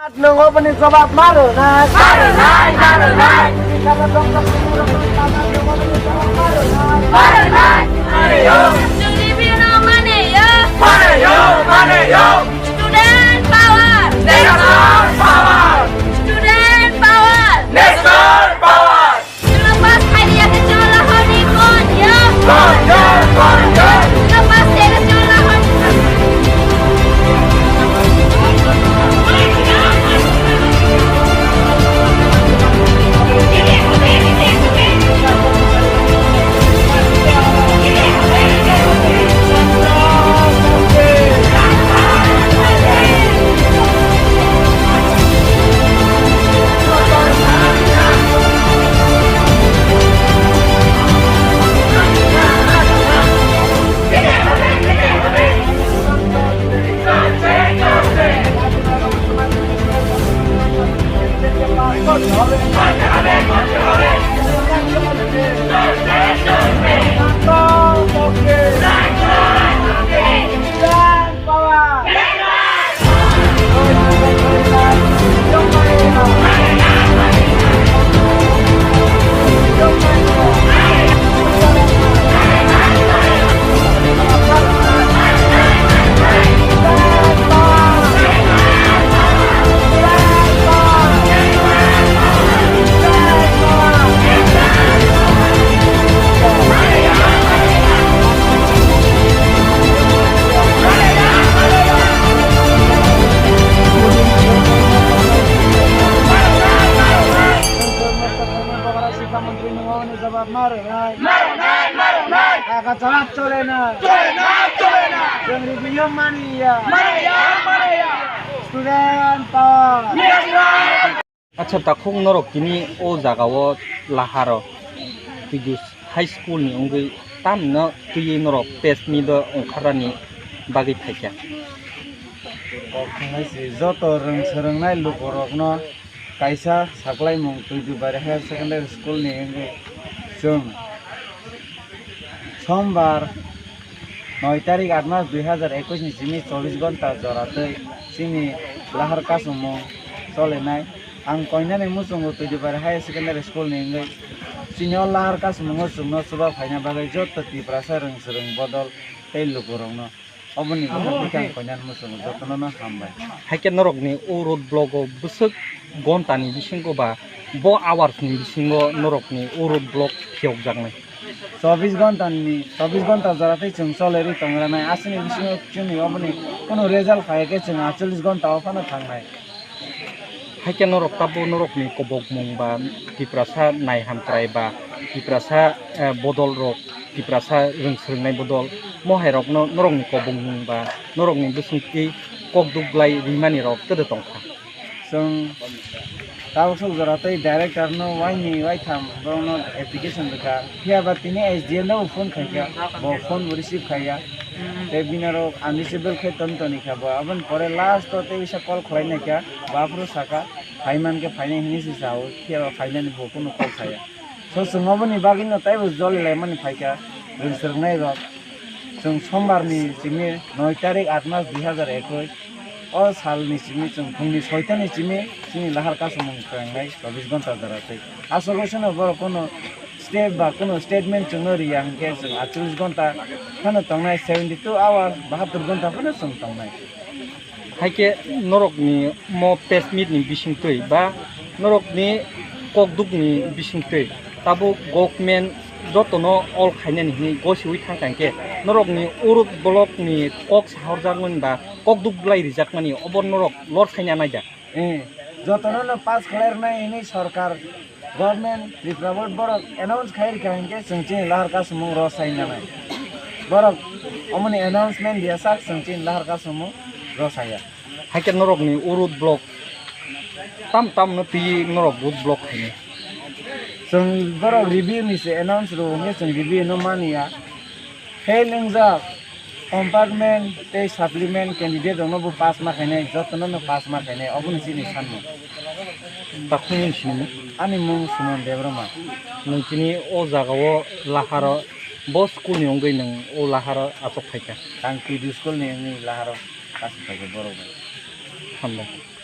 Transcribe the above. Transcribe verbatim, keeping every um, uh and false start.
Nwng oboni jobab ma rwnai? Ma rwnai, ma rwnai. Nini kaka dongkha simi rok tama nwng oboni jobab ma rwnai? Ma rwnai, ma rwnai. Chwng review no mane yo. Mane yo, mane yo. Student power. National power. Student power. National power. Chwngno pass khaidi yakhe chwng lahorni kon yo. Kon yo, kon yo. Chwngno pass khaidi yakhe chwng lahorni Bokra sikha mantri nwng oboni jobab ma rwnai? Ma rwnai, ma rwnai. Kaka jobab chole na? Chole na, chole na. Chwng review mani ya? Mani ya, mani ya. Student power. Yes, sir. Acha, takhuk norok tini o jaga o laharo Twidu High School ni wngwi tamno twiwi norok press meet o ongkharnani bagwi phaikha. Kok thangnaisi joto rwng swrwngnai lukurokno kaisa saklaimung Twidu Bari Higher Secondary School ni wngwi chwng Sombar noi tarik aat mas dui hazar ekush ni simi chobbish gonta jora twi chini lahar kasumung cholenai. Ang koinani muchungo Twidu Bari Higher Secondary School ni wngwi chini o lahar kasumungo chwngno chuba phaina bagwi joto Tiprasa rwng swrwng bodol tei lukurokno. Oboni bagwi ang koinani muchungo jotono no hambai. Haikhe norokni o road block o bwswk gontani bisingo ba bo hours ni bisingo norokni o road block phiyokjaknai? Chobbish gonta ni, chobbish gonta jora tei chwng cholerwi tongranai. Aswkni bisingo chwngni oboni kunu result phai khe chwng aatchollish gonta o phano thangnai. Haikhe norok tabuk norokni kobokmung ba Tiprasa naihamkrai ba Tiprasa, eh, bodol rok, Tiprasa rwng swrwngnai bodol, mo hai rokno norokni kobokmung ba norokni bwswngtwi kok duk glai rimani rok kwdw tongkha. Chwng tabuk sok jora tei director no waini waitham borokno application rwkha. Phiya ba tini S D M no phone khaikha, bo phone bo receive khaiya. Tei bini oro unreachable khe ton toni kha bo. Aboni pore last o tei bisa call khlai naikha, bo aphuru sakha, phai mankhe phainai hinwi se sao, phiya ba phainani bo kunu call khaiya. So chwng oboni bagwino teibo joli laimani phaikha, rwng swrwngnai rok. Chwng sombar ni simi noi tarik aat mas dui hazar ekush, o sal ni simi chwng phung ni soita ni simi chini lahar kasumung khengnai chobbish gonta jora tei. Aswk bai sano borok kunu step ba kunu statement chwngno riya hinkhe chwng aatchollish gonta phano tongnai, seventy two hours, bahattor gonta phano chwng tongnai. Haikhe norokni mo press meet ni bisingtwi ba norokni kokdukni bisingtwi tabuk government jotono all khainani hinwi gosiwi thangkha hinkhe norokni uruk block ni kok sahorjakmani ba kokduk bwlai rijakmani obo norok lor saina naida? Eh, jotono no pass khlai rwnai hinwi sorkar, government, Tripura board borok announce khai rwkha hinkhe chwng chini lahar kasumung rw sai nanai. Borok omoni announcement diya sak chwng chini lahar kasumung rw saya. Haikhe norokni o road block tam tam no twi norok road block khainai. Chwng borok review ni se announce rw hinkhe chwng review no mani ya. Fail wngjak compartment tei supplement candidate rokno bo pass ma khainai, jotono no pass ma khainai, obo ni chini sanmung. Takhuk nini sinimung? Ani mung Suman Debbarma. Nwng tini o jaga o laharo, bo school ni wngwi nwng o laharo achuk phaikha? Ang P D school ni wngwi laharo achuk phaikha borok bai. Hambai.